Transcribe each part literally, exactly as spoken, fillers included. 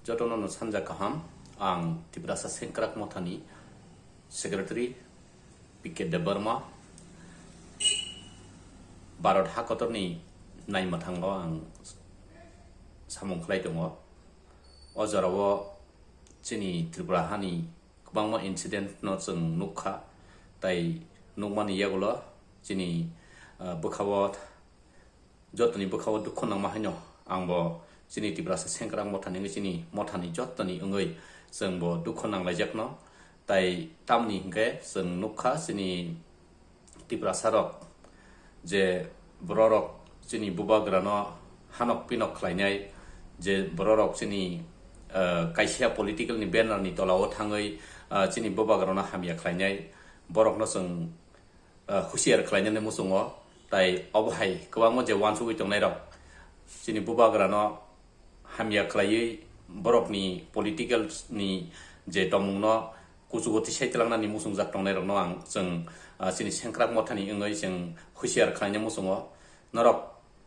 Jotono no sanja kaham, ang Tiprasa Sengkrak Mothani Secretary P K Debbarma, Bharat hakotorni naimwthango ang samung khlai tongo. O jorao chini Tripura hani kwbangma incident no chwng nukha, tai nukmani yagulo chini, ah, bwkhao jotoni bwkhao dukhu nangma haino ang bo chini Tiprasa Sengkrak Mothani wngwi chini mothani jotoni wngwi chwng bo dukhu nanglaijakno. Tai tamni hinkhe chwng nukha chini Tiprasa rok je bororok chini bubagrano hanok pinok khlainai, je bororok chini, eh, kaisa political ni banner ni tolao thangwi, eh, chini bubagrano hamya khlainai, borokno chwng ah, husiar khlainani muchungo, tai obo hai kwbangma je uansugwi tongnairok chini bubagrano hamya khlaiwi borokni political ni je tongmungno kuchugo tisai twlangnani muchungjak tongnairokno ang chwng, ah, chini Sengkrak Mothani wngwi chwng husiar khlaina muchungo. Norok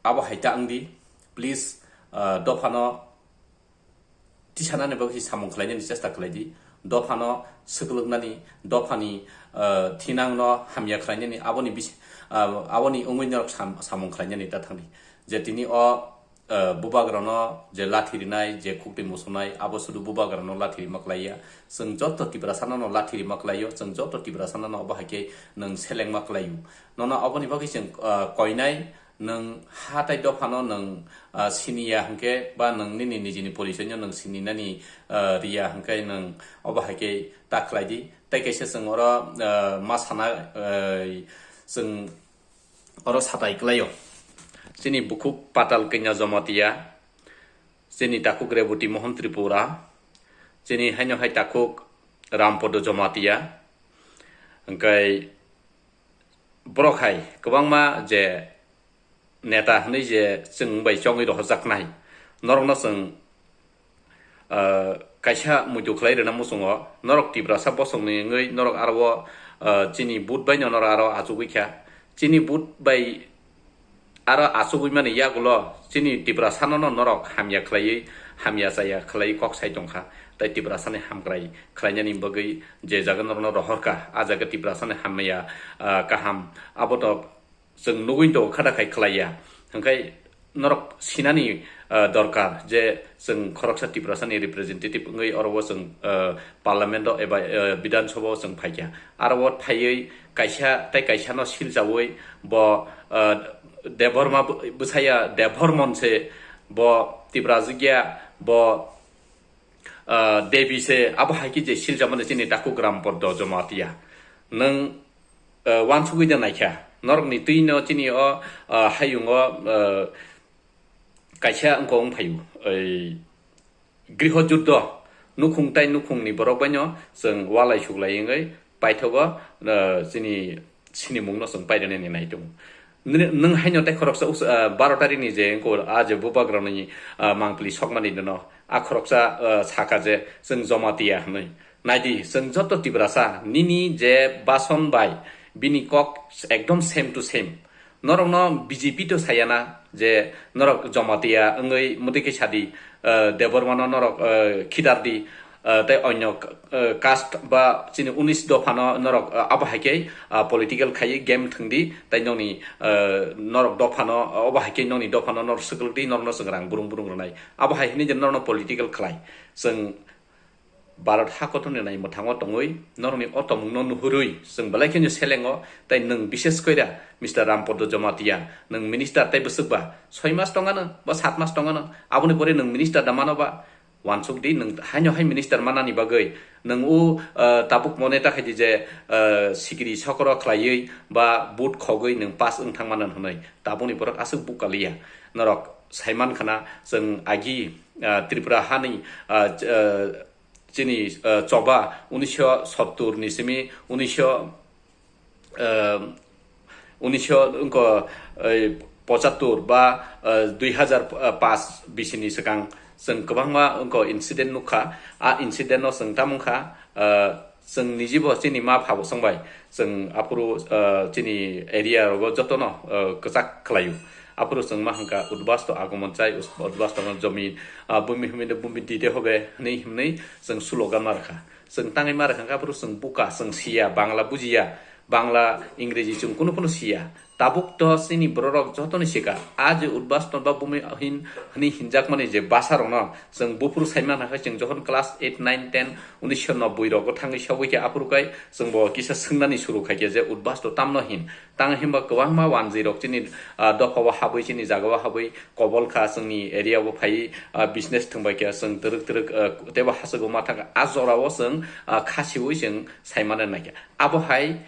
abo hai ta wngdi, please, ah, dophano tisanani bagwi samung khlainani chesta khlai di. Dophano swklwknani, dophani, ah, thinangno hamya khlainani, aboni bis-, ah, aboni wngwi norok sam-, samung khlainani ta thangdi. Je tini o, ah, bubagrano je lathi rinai, je khuktwi musunai, abo sudu bubagrano lathi rima klaiya. Chwng joto Tiprasano no lathi rima klaio, chwng joto Tiprasano no obo hai khe nwng selengma klaio. Nono aboni bagwi chwng, ah, koinai, nwng ha tai dophano nwng, ah, siniya hwnkhe ba nwng nini nijini porichoino nwng sininani, ah, riya hwnkhe nwng obo hai khe ta khlai di. Tai kaisa chwng oro, ah, ma sana, ah, chwng oro satai klaio. Chini bukhuk Patal Kanya Jamatia, chini takhuk Reboti Mohan Tripura, chini haino hai takhuk Rampodo Jamatia, hwnkhe borok hai kwbangma je neta hwnwi je chwng bai chongwi rohorjaknai, norokno chwng, ah, kaisa muitu khlai rwna muchungo, norok Tiprasa bosongni wngwi norok aro, ah, chini vote baino norok aro achugwi kha. Chini vote bai aro achugwi mani yagulo chini Tiprasano no norok hamya khlaiwi, hamya chaya khlaiwi kok sai tongkha. Tai Tiprasani hamkrai khlainani bagwi je jaga norokno rohorkha, a jaga Tiprasani hamya, ah, kaham, abo to chwng nugwi tongo, khata khai khlaiya. Hwnkhe norok sinani, ah, dorkar je chwng khoroksa Tiprasani representative wngwi oro o chwng, ah, parliament o eba, ah, Bidhan Sabha o chwng phaikha. Aro o phaiwi kaisa tei kaisa no silchawi bo, ah, Debbarma bw-, bwsaya Debbarmon se bo Tiprajwkya, bo, ah, Devi se, abo hai khe je silchama de chini takhuk Rampodo Jamatia. Nwng, ah, uansugwi de naikha. Norokni twino chini o, ah, hayungo, ah, kaisa wngkha wng phaio. Ei, griho juddo, nukhung tai nukhungni borok baino chwng walai suklai wngwi paithogo, ah, chini sinimungno chwng pairwnani nai tongo. Nini, nwng haino tei khoroksa us-, ah, baro tarikni je wngkha, ah, je bubagrani, ah, mangpili sokmani dino, ah, khoroksa, ah, saka je chwng Jamatia hwnwi. Naidi, chwng joto Tiprasa, nini je bason bai bini kok ekdom same to same. Norokno B J P to sayana je norok Jamatia wngwi mudiki sadi, ah, Debbarmano norok, ah, khidardi, ah, tei onyo, ah, caste ba chini unis dophano norok, ah, abo hai khe, ah, political khaiwi game thwngdi, tei nokni, ah, norok dophano, ah, obo hai khe nokni dophano norok swklwkdi, norokno chwng rang burung burung rwnai. Abo hai hwnwi je norokno political khlai. Chwng Bharat hakotorni naimwthango tongwi norokni o tongmungno nuhurwi chwng belai kheno selengo, tei nwng bishes koira Mister Rampodo Jamatia, nwng minister tei bwswk ba soi mas tongano ba sat mas tongano, aboni pore nwng minister da mano ba? Uansuk di, nwng haino hai minister manani bagwi nwng o, ah, tabuk mone ta khaidi je, ah, sikiri sokoro khlaiwi ba vote khogwi nwng pass wng thang mano hwnwi, tabukni borok aswk bukaliya. Norok saiman khana chwng agi, ah, Tripura hani, ah, ch-, ah, chini, ah, choba unisho sottur ni simi unisho, ah, unisho wngkha, eh, pochattur ba, eh, dui hazar paanch bisini swkang chwng kwbangma wngkha incident nukha. A incident no chwng tamo wngkha, eh, chwng nijibo chini ma phabo songbai chwng aphuru, eh, chini area rogo jotono, eh, kwchak khlaio. Aphuru chwng ma hwnkha udvasto agomon chai, udvasto no jomi, ah, bumi hwmino bumi dite hobe hwnwi hwnwi chwng slogan ma rwkha. Chwng tangwi ma rwkha, aphuru chwng buka, chwng siya, Bangla bujiya, Bangla, Ingreji chwng kunu kunu siya. Tabuk to chini bororok jotoni sikha. A je udvasto ba bumi hin hwnwi hinjakmani je bwsarokno chwng buphuru saimana khe chwng jokhon class eight, nine, ten, unisho nobboi rogo thangwi sogwi khe aphuru kai chwng bo kisa swngnani suru khaikhe je udvasto tamno hin. Tang himba kwbangma wanjwi rok chini, ah, dopha o habwi chini jaga o habwi kobol kha chwngni area o phai, ah, business thwngbai khe chwng twrwk twrwk, ah, teibo hachwk o ma thangkha. A jora o chwng, ah, khasiwi chwng saimana naikha. Abo hai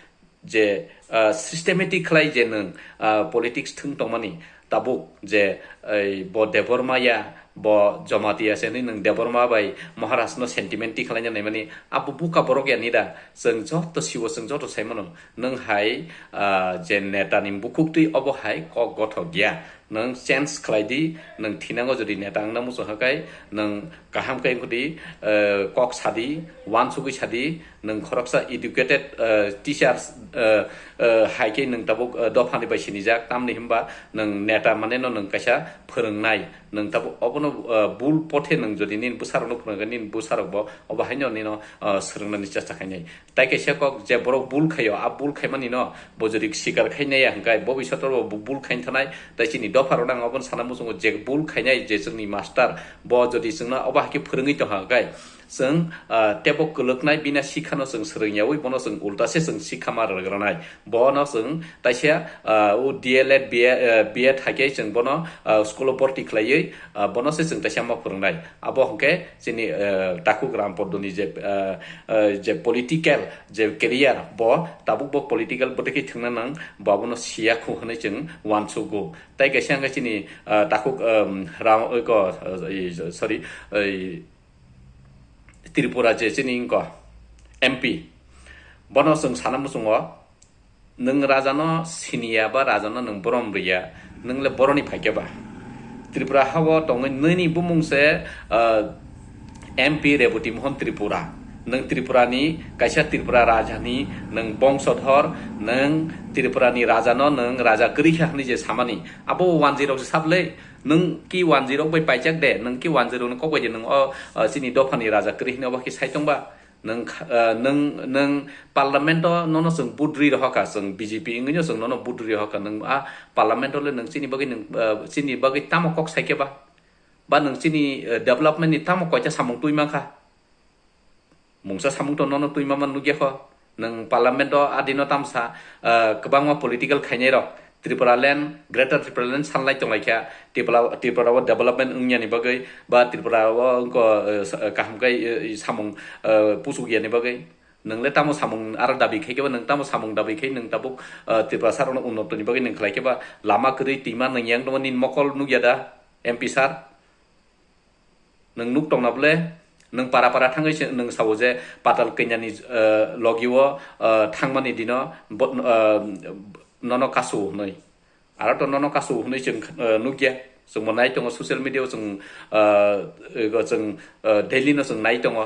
je, ah, systematic khlai je nwng, ah, politics thwng tongmani tabuk je, ei, bo Debbarma ya, bo Jamatia se hwnwi nwng Debbarma bai Maharaj no sentiment tikhlaina naimani abo buka borok ya nida chwng joto siwo chwng joto saimano nwng hai, ah, je neta ni bukhuk twi obo hai kok gothok ya nwng change khlai di nwng thinango jodi neta wngna muchung hakai nwng kaham khe wngkho di, eh, kok sadi, wansugwi sadi, nwng khoroksa educated, eh, teachers, eh, eh, hai khe nwng tabuk, eh, dophani bai sinijak, tamni hwnba nwng neta mane no nwng kaisa phwrwngnai, nwng tabuk obono, eh, bul pothe nwng jodi nini bwsarokno phwrwngkha, nini bwsarokbo obo haino nino, eh, swrwngnani chesta khainai. Tai kaisa kok je borok bul khaio, a bul khaimani no bo jodi sikar khai naiya hwnkhe bo bisotor bo bu-, bul khain thanai, tai chini dopha rok nang obono sana muchungo je bul khainai je chwngni master bo jodi chwngno obo hai khe phwrwngwi tongkha hwnkhe chwng, ah, tebo kwlwknai bina sikhano chwng swrwng yaui bono chwng ulta se chwng sikha ma rwgranai. Bono chwng taisa, ah, o D L Ed, B Ed, eh, B Ed hai khe chwng bono, ah, school o borti khlaiwi, ah, bono se chwng taisa ma phwrwngnai. Abo hwnkhe chini, eh, takhuk Ram Poddoni je, eh, eh, je political je career, bo tabuk bo political bwtwi khe thwngna nang, bo abono siya khu hwnwi chwng uansukgo. Tai kaisa hwnkhe chini, eh, takhuk, em, Ram, oiko, eh, sorry, eh, Tripura je chini wngko M P, bono chwng sana muchungo, nwng rajano siniya ba rajano nwng borom riya, nwng le boroni phaikhe ba? Tripura hao tongwi nini bumung se, ah, M P Reboti Mohan Tripura. Nwng Tripura ni kaisa Tripura raja ni nwng bongsodhor, nwng Tripura ni raja no nwng raja kwrwi kha hwnwi je samani, abo wanjwi rok se sable. Nwng ki wanjwi rok bai paijak de, nwng ki wanjwi rok ni kok bai de nwng o, ah, chini dopha ni raja kwrwi hwnwi obo khe sai tong ba? Nwng kha-, ah, nwng, nwng parliament o nono chwng budri rohorkha, chwng B J P wngwi no chwng nono budri rohorkha, nwng a parliament o le nwng chini bagwi nwng, ah, chini bagwi tamo kok saikhe ba? Ba nwng chini, ah, development ni tamo koita samung twi mankha? Mungsa samung to nono twi mama nukya kho. Nwng parliament o adino tamsa, ah, kwbangma political khainai rok. Tripura land, Greater Tripura land sanlai tonglaikha, Tripura, Tripura o development wngya ni bagwi, ba Tripura o wngkho, eh, sa-, eh, kaham khe, eh, samung, eh, puchukya ni bagwi. Nwng le tamo samung aro dabi khai khe ba, nwng tamo samung dabi khai nwng tabuk, eh, Tripura sar no unnoto ni bagwi nwng khlai khe ba, lama kwrwi twima nwng yang tongma nini mokol nukya da, M P sir? Nwng nuk tongna bole, nwng para para thangwi se nwng sao je Patal Kanya ni, eh, logi o, eh, thangmani dino bo-, eh, nono kasu hwnwi. Aro to nono kasu hwnwi chwng, eh, nukya. Chwngbo nai tongo social media o chwng, eh, ego chwng, eh, daily no chwng nai tongo.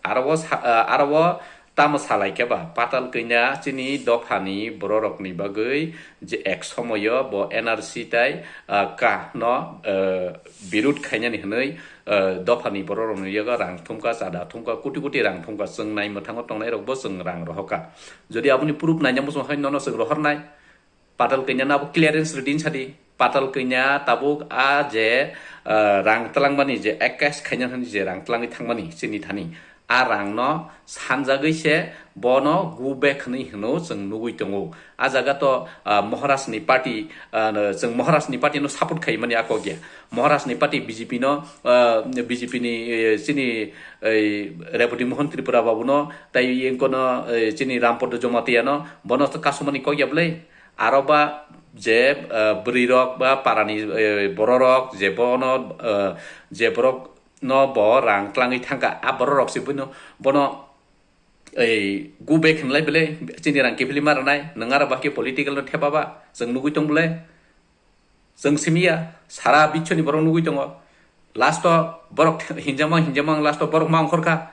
Aro o sa-, eh, aro o tamo salai khe ba, Patal Kanya chini dophani bororokni bagwi je ek somoyo bo N R C tai, ah, ka no, eh, birud khainani hwnwi, eh, dophani bororokni yago rang thumkha, chada thumkha, koti koti rang thumkha, chwng nai mwthango tongnairokbo chwng rang rohorkha. Jodi aboni proof naina muchung hai nono chwng rohornai, Patal Kanya no abo clearance rwdi sadi. Patal Kanya tabuk a je, ah, rang twlangmani je, cash khaina hwnwi je rang twlangwi thangmani chini thani. A rang no sanjagwi se bono go back hwnwi hwno chwng nugwi tongo. A jaga to, ah, Maharaj ni party, ah, chwng Maharaj ni party no support khaimani a kok ya. Maharaj ni party B J P no, ah, B J P ni, eh, chini, eh, Reboti Mohan Tripura babu no, tai engko no, eh, chini Rampada Jamatia no, bono to kasumani kok ya bwle. Aro ba je, eh, bwrwi rok ba parani, eh, bororok je bono, eh, je borok no bo rang twlangwi thangkha, a bororok se bono, bono, ei, go back hwnlai bwle, chini rang kiphilwi ma rwnai, nwng aro ba khe political no thepa ba, chwng nugwi tong bwle, chwng simi ya, sara bichoni borok nugwi tongo, last o borok hinjama hinjama last o borok ma ongkhorkha.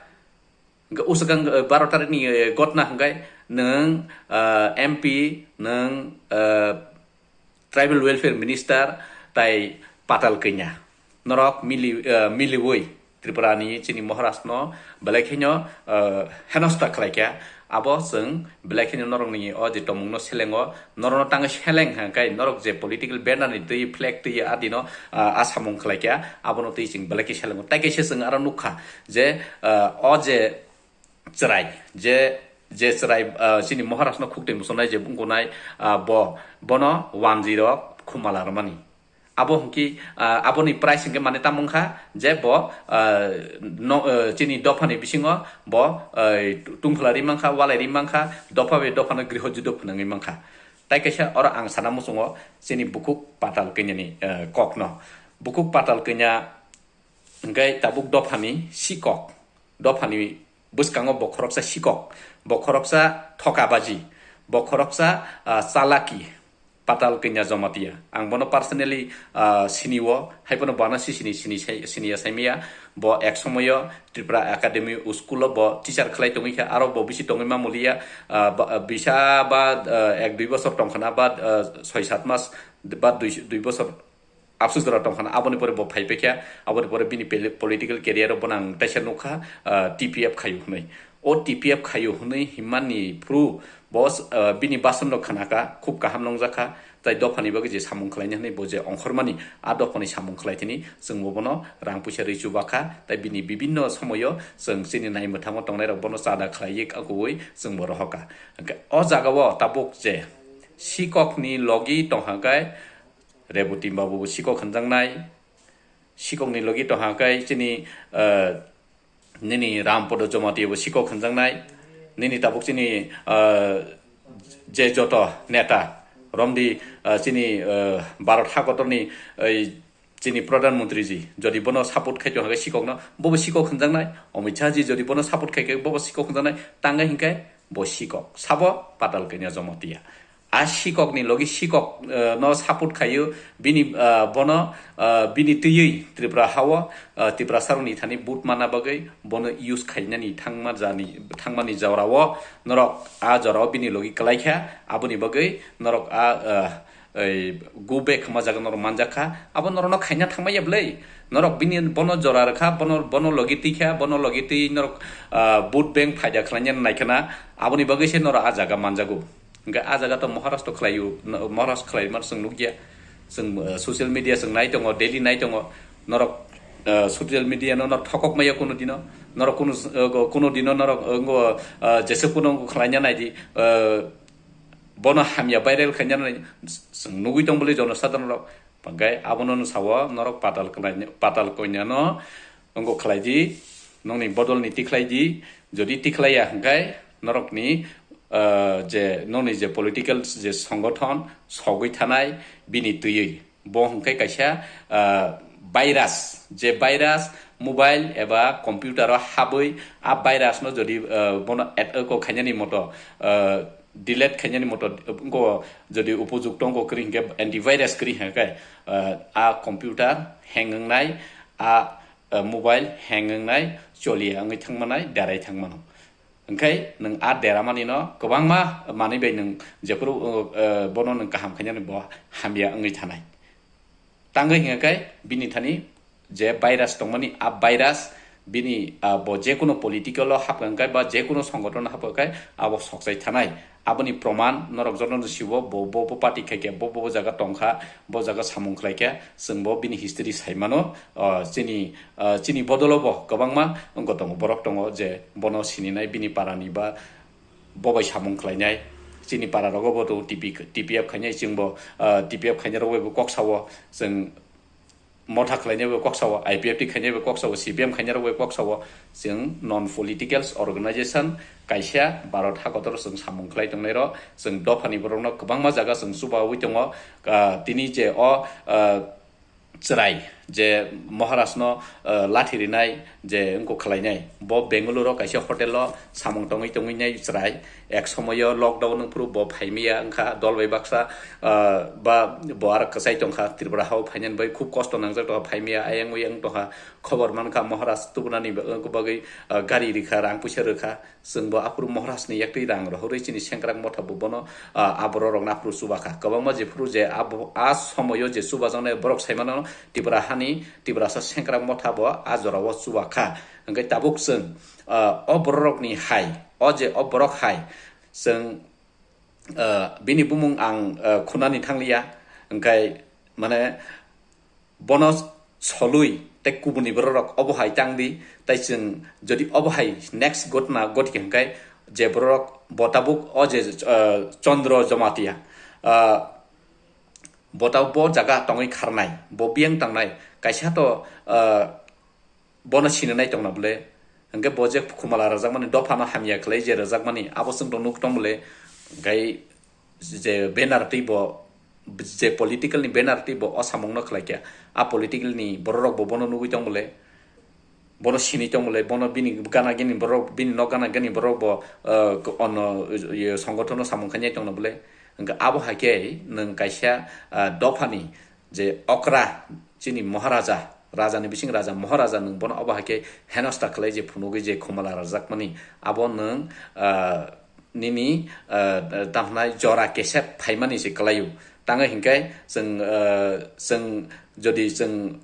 Hwnkhe uswkang, eh, baro tarikni, eh, gotna hwnkhe nwng, eh, M P, nwng, eh, Tribal Welfare Minister tai Patal Kanya. Norok mili, eh, miliwi Tripura ni chini Maharaj no belai kheno, eh, henosta khlai kha. Abo chwng belai kheno norok ni o je tongmung no selengo, norok no tang seleng hwnkhe norok je political banner ni twi flag twi adi no, eh, asamung khlai kha, abo no twi chwng belai khe selengo. Tai kaisa chwng aro nukha je, eh, o je chwrai, je, je chwrai, ah, chini Maharaj no khuk twi muchungnai je wngkunai, ah, bo, bono wanjwi rok khumala rwmani. Abo hwnkhe, ah, aboni price hwnkhe mane tamo wngkha je bo, ah, no, ah, chini dophani bisingo bo, ah, tungphla ri mankha, walai ri mankha, dopha bai dophano griho judo phwnangwi mankha. Tai kaisa oro ang sana muchungo chini bukhuk Patal Kanyani, ah, kokno. Bukhuk Patal Kanya hwnkhe tabuk dophani sikok, dophani bwskango bo khoroksa sikok, bo khoroksa thokabaji, bo khoroksa, ah, chalaki, Patal Kanya Jamatia. Ang bono personally, ah, sinio, hai bono bana si sini, sini sai, siniya saimaya. Bo ek somoyo Tripura Academy School o bo teacher khlai tongwi kha, aro bo bisi tongwi ma muliya, ah, ba, bisa ba, ah, ek dui bosor tongkhana ba, ah, soi sat mas ba dui, dui bosor Afsus jora tongkhana, aboni pore bo phai paikha, aboni pore bini pele-, political career o bono ang teisa nukha, ah, T P F khayu hwnwi. O T P F khayu hwnwi himmani phuru bo, ah, bini bason rok khanakha, khub kaham nongjakha, tai dophani bagwi je samung khlaina hwnwi bo je ongkhormani, a dophani samung khlai thini chwng bo bono rang puisa rwi chubakha, tai bini bibinno somoyo chwng chini naimwthango tongnai rok bono chada khlaiwi akuwi chwng bo rohorkha. Hwnkhe o jagao tabuk je sikokni logi tongkha khe, Reboti Babu bo sikok hwnjaknai, sikokni logi tongha khe chini, eh, nini Rampodo Jamatia bo sikok hwnjaknai, nini tabuk chini, eh, je joto neta romdi, eh, chini, eh, Bharat hakotorni, eh, chini Pradhan Mantri ji jodi bono support khai tongha khe sikokno, bobo sikok hwnjaknai, Amit Shah ji jodi bono support khai khe bobo sikok hwnjaknai, tangwi hinkhe bo sikok sabo Patal Kanya Jamatia. A sikokni logi sikok, eh, no support khaio, bini, eh, bono, eh, bini twiwi Tripura hao, eh, Tiprasa rokni thani vote manna bagwi bono use khainani thangma jani, thangmani jorao norok a jorao bini logi kwlai kha, aboni bagwi norok a, eh, ei go back hwnma jaga norok manjak kha, abo norokno khaina thangmaya bwlai? Norok bini bono jora rwkha, bono, bono logi twi kha, bono logi twi norok, ah, vote bank phaida khlaina nai khna, aboni bagwi se norok a jaga manjago. Hwnkhe a jaga to Maharashtra khlaio, Maharashtra khlaima chwng nukya. Chwng, ah, social media chwng nai tongo, daily nai tongo. Norok, ah, social media no norok thokok maya kuno dino. Norok kuno, ah, kuno dino norok, ah, wngkha, ah, jesa kuno wngkha khlaina nai di, ah, bono hamya viral khaina nai chwng nugwi tong bwlwi jonosadharon rok. Hwnkhe abono nwng sao norok Patal kwnai, Patal Kanya no wngkha khlai di, nokni bodol ni tikhlai di, jodi tikhlaiya hwnkhe norokni, ah, je nokni je political je songothon sogwi thanai bini twiwi. Bo hwnkhe kaisa, ah, virus, je virus mobile eba computer o habwi a virus no jodi, ah, bono attack o khainani moto, ah, delete khainani moto, wngkha jodi upojukto wngkha kwrwi hwnkhe antivirus kwrwi hwnkhe, ah, a computer hang wngnai, a, ah, mobile hang wngnai, choliya wngwi thangmanai, derai thangmano. Hwnkhe nwng a deramani no kwbangma manwi bai nwng jephuru, uh, uh, bono nwng kaham khainani bo hamya wngwi thanai. Tangwi hwnkhe bini thani je virus tongmani, a virus bini, uh, bo jekunu political o hapkha hwnkhe ba jekunu songothon o hapkha hwnkhe abo sokchai thanai. Aboni proman norok jotono siwo, bo, bo, bo party khaikhe, bo, bo, bo jaga tongkha, bo jaga samung khlaikhe, chwngbo bini history saimano, uh, chini ah, chini bodolo bo kwbangma wngkha tongo, borok tongo je bono sininai bini parani ba bo bai samung khlainai. Chini para rogo bo tongo T P, T P F khainai, chwngbo, ah, T P F khainai rok bai bo kok sao, chwng motha khlainai bo kok sao, I P F T khainai bo kok sao, C P M khainai rok bai kok sao, chwng non politicals organization kaisa Bharat hakotor chwng samung khlai tongnai rok, chwng dophani borok no kwbangma jaga chwng chubaui tongo. Ah, tini je o, ah, chwrai je Maharaj no, eh, lathi rinai, je wngkha khlainai. Bo Bengaluru o kaisa hotel o samung tongwi tongwi nai chwrai. Ek somoyo lockdown wng phuru bo phaimaya wngkha, dol bai baksa, eh, ba bo aro kwchai tongkha, Tripura hao phainani bai khub kosto nangjak tongkha, phaimaya ayang uyang tongkha. Khobor mankha Maharaj tubunani ba-, bagwi, eh, gari rikha, rang puisa rwkha. Chwng bo aphuru Maharaj ni yaktwi rang rohorwi chini sengkrak motha bo bono, ah, a borok rokno aphuru chubakha. Kwbangma jephuru je abo, a somoyo je chubajaknai borok saimano Tripura hani Tiprasa sengkrak motha bo a jorao chubakha. Hwnkhe tabuk chwng, ah, o borok rokni hai, o je o borok hai chwng, ah, bini bumung ang, ah, khunani thangliya. Hwnkhe mane bono solwi tei kubuni bororok obo hai tang di, tei chwng jodi obo hai next gotna goti khe hwnkhe je bororok bo tabuk o je, ah, Chandra Jamatia, ah, bo tabuk bo jaga tongwi kharnai, bo biyang tangnai, kaisa to, ah, bono sinanai tongna bwle, hwnkhe bo je khumala rwjakmani dophano hamya khlai je rwjakmani abo chwng tong nuk tong bwle, hwnkhe je banner twi bo, je political ni banner twi bo o samung no khlai kha. A political ni borok rok bo bono nugwi tong bole, bono sini tong bole, bono bini gana gini borok, bini nok gana gini borok bo, eh, ono, eh, songothono samung khainai tongno bole. Hwnkhe abo hai khe nwng kaisa, ah, dophani je okra chini Maharaja, Raja ni bising Raja Maharaja nwng bono obo hai khe henosta khlai je phunugwi je khumala rwjakmani abo nwng, ah, nini, ah, tamo hwnai jora kesep phaimani se kwlaio. Tangwi hinkhe chwng, ah, chwng jodi chwng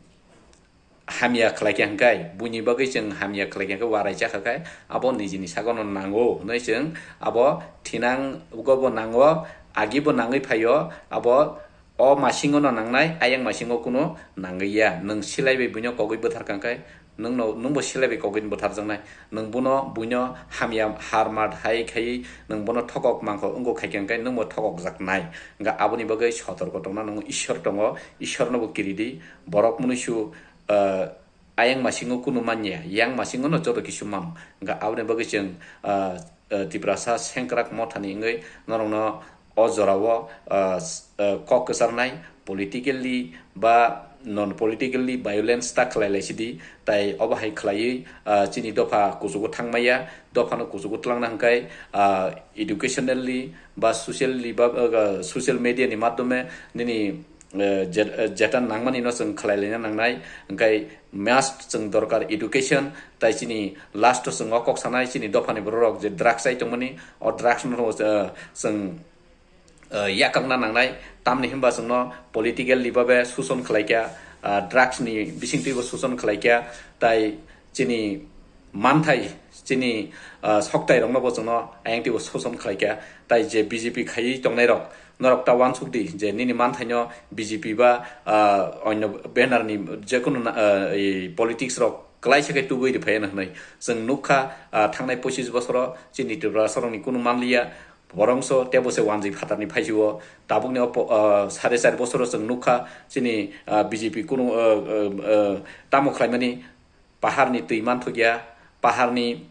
hamya khlai khe hinkhe, buini bagwi chwng hamya khlai khe hinkhe warai chakha khe, abo nijini sagono nango hwnwi chwng abo thinang ugo bo nango, agi bo nangwi phaio, abo o masingo no nangnai, ayang masingo kuno nangwi ya. Nwng silai bai buino kogwi bwthar kha khe, nwng no, nwng bo silai bai kogwi bwtharjaknai. Nwng bono, buino hamya har mat hai khai nwng bono thokok mangkho wngkho khai khe, hwnkhe nwng bo thokokjaknai. Hwnkhe aboni bagwi sotorko tongna nango, Ishwar tongo, Ishwar no bo kiri di. Borok munuisu, ah, ayang masingo kunu manya, yang masingo no joto kisu mano. Hwnkhe aboni bagwi chwng, ah, ah, Tiprasa sengkrak mothani wngwi norokno o jorao, ah, s-, ah, kok kwcharnai, politically ba non politically violence ta khlai lai sidi, tai obo hai khlaiwi, ah, chini dopha kuchugo thangmaya, dophano kuchugo twlangna hwnkhe, ah, educationally ba socially ba, ah, social media ni madhyome nini, eh, je-, eh, jeta nangmani no chwng khlai laina nangnai, hwnkhe must chwng dorkar education, tai chini last o chwng o kok sanai chini dophani borok rok je drugs chai tongmani, o drugs no, eh, chwng, eh, yakakna nangnai, tamni hinba chwngno politically babe suson khlai kha, ah, drugs ni bisingtwibo suson khlai kha, tai chini manthai, chini, ah, soktai rokno bo chwngno ayang twibo suson khlai kha, tai je B J P khaiwi tongnai rok, norok ta uansuk di je nini manthaino B J P ba, ah, onyo banner ni jekunu na-, ah, i politics rok klaisa khe tubui rwphai hwnwi chwng nukha, ah, thangnai pochis bosoro chini Tiprasa rokni kunu manliya, borongso tebo se wanjwi phatarni phaisio, tabukni o po-, ah, sare char bosoro chwng nukha chini, ah, B J P kunu, ah, ah, ah, tamo khlaimani, paharni twi manthokya, paharni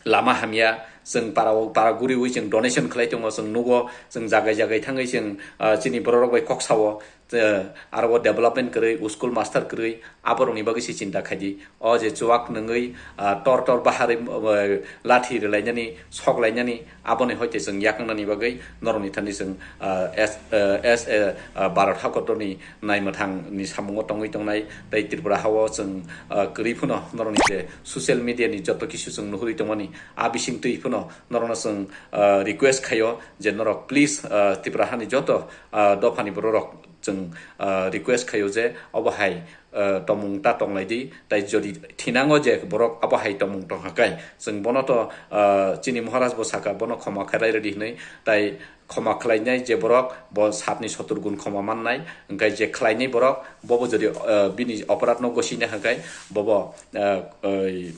lama hamya, chwng parao, para guriwi chwng donation khlai tongo, chwng nugo, chwng jagai jagai thangwi chwng, ah, chini bororok bai kok sao, eh, aro o development kwrwi, school master kwrwi, aborokni bagwi se chinta khaidi. O je chuwak nwngwi, ah, tor tor baharwi, eh, lathi rwlainani, sok lainani, aboni hoite chwng yakangnani bagwi norokni thani chwng, ah, S, eh, S, eh, ah, Bharat hakotorni naimwthangni samungo tongwi tongnai tei Tripura hao chwng, ah, kwrwi phano norokni je social media ni joto kisu chwng nuhurwi tongmani, a bising twi phano norokno chwng, ah, request khaio je norok please, ah, Tripura hani joto, ah, dophani bororok chwng, ah, request khaio je obo hai, ah, tongmung ta tonglai di, tai jodi thinango je borok abo hai tongmung tongkha khe chwng bono to, ah, chini Maharaj bo sakha bono khoma khlai rwdi hwnwi, tai khoma khlainai je borok bo satni sotur gun khoma mannai, hwnkhe je khlainai borok bobo jodi, ah, bini oporad no gosina hwnkhe bobo, ah, oi,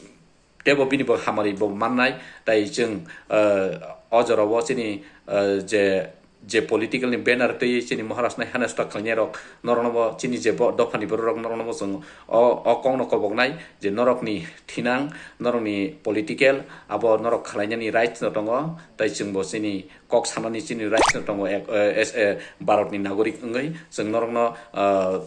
tebo bini bo hamari bo mannai, tai chwng, ah, o jorao chini, ah, je, je political ni banner twi chini Maharaj nai henosta khlainai rok norokno bo chini je bo dophani borok rok norokno bo chwng o, o kokno koboknai je norokni thinang, norokni political abo norok khlainani rights no tongo, tai chwng bo chini kok sanani chini rights no tongo, ek, eh, as a Bharat ni nagorik wngwi chwng norokno, ah,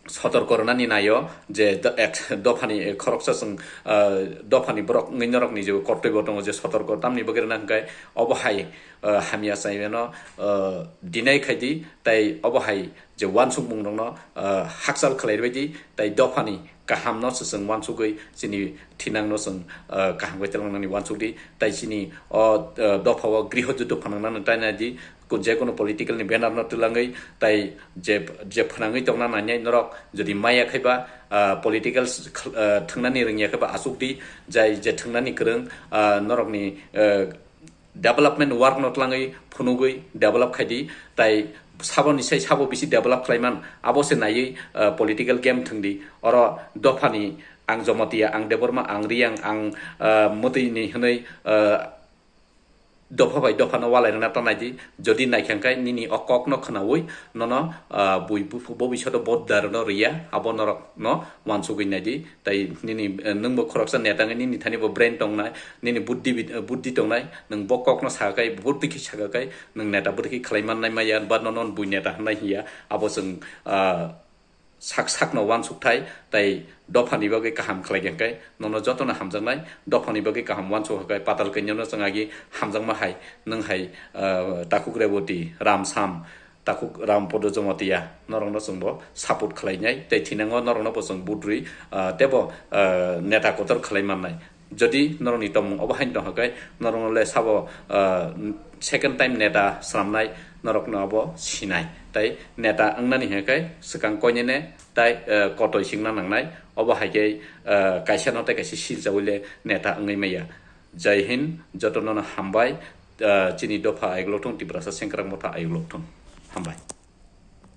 sotorko rwnani naio je do-, ek dophani, eh, khoroksa chwng, ah, dophani borok wngwi norokni je kortoi bo tongo je sotorko tamni bagwi rwna hwnkhe obo hai, ah, hamya chayeno, ah, deny khaidi, tai obo hai je uansukmungrokno, ah, hakchal khlai rwbaidi, tai dophani kahamno se chwng uansugwi chini thinangno chwng, ah, kaham khe twlangnani uansukdi, tai chini o, ah, dophao griho juddo phanangnani tainadi, ko-, je kono political ni banner no twlangwi tai je, je phnangwi tongna nangnai norok jodi maya khaiba, ah, political s-, khl-, ah, thwngnani rwngya khaiba achukdi, jai je thwngnani kwrwng, ah, norokni, ah, development work no twlangwi phunugwi develop khaidi, tai saboni sai sabo bisi develop khlaiman abo se naiwi, ah, political game thwngdi. Oro dophani ang Jomotia, ang Debbarma, ang Riyang, ang, ah, mwtwi ni hwnwi, ah, dopha bai dophano walai rwna ta naidi. Jodi naikha hwnkhe nini o kokno khwnaui nono, ah, bui buphu bo bisodo bodda rwno rwya, abo norokno uansugwi naidi. Tai nini, eh, nwngbo khoroksa neta wngwi nini thani bo brain tongnai, nini buddhi bi-, eh, buddhi tongnai, nwng bo kokno saka kai, buddhi khe saka kai, nwng neta buddhi khe khlai mannai maya, ba nono bui neta hwnwi hiya, abo chwng, ah, sak sakno uansukthai, tai dophani bagwi kaham khlai khe hwnkhe nono jotono hamjaknai, dophani bagwi kaham uansuk hwnkhe patal kanyano chwng agi hamjakma hai, nwng hai, ah, Takhuk Reboti, Ram Sam, Takhuk Ram Podo Jomotia, norokno chwngbo support khlainai, tei thinango norokno bo chwng vote rwi, ah, teibo, ah, neta kotor khlai mannai. Jodi norokni tongmung obo haino tongkha khe, norokno le sabo, ah, second time neta swnamnai, norokno abo sinai. Tai neta wngnani hwnkhe swkang koinene tai, ah, kotoi singna nangnai. Obo hai khe, ah, kaisa no tai kaisa silchaui le neta wngwi maya. Jai Hind, jotono no hambai, ah, chini dopha ayuk lok thung, Tiprasa sengkrak motha ayuk lok thung. Hambai.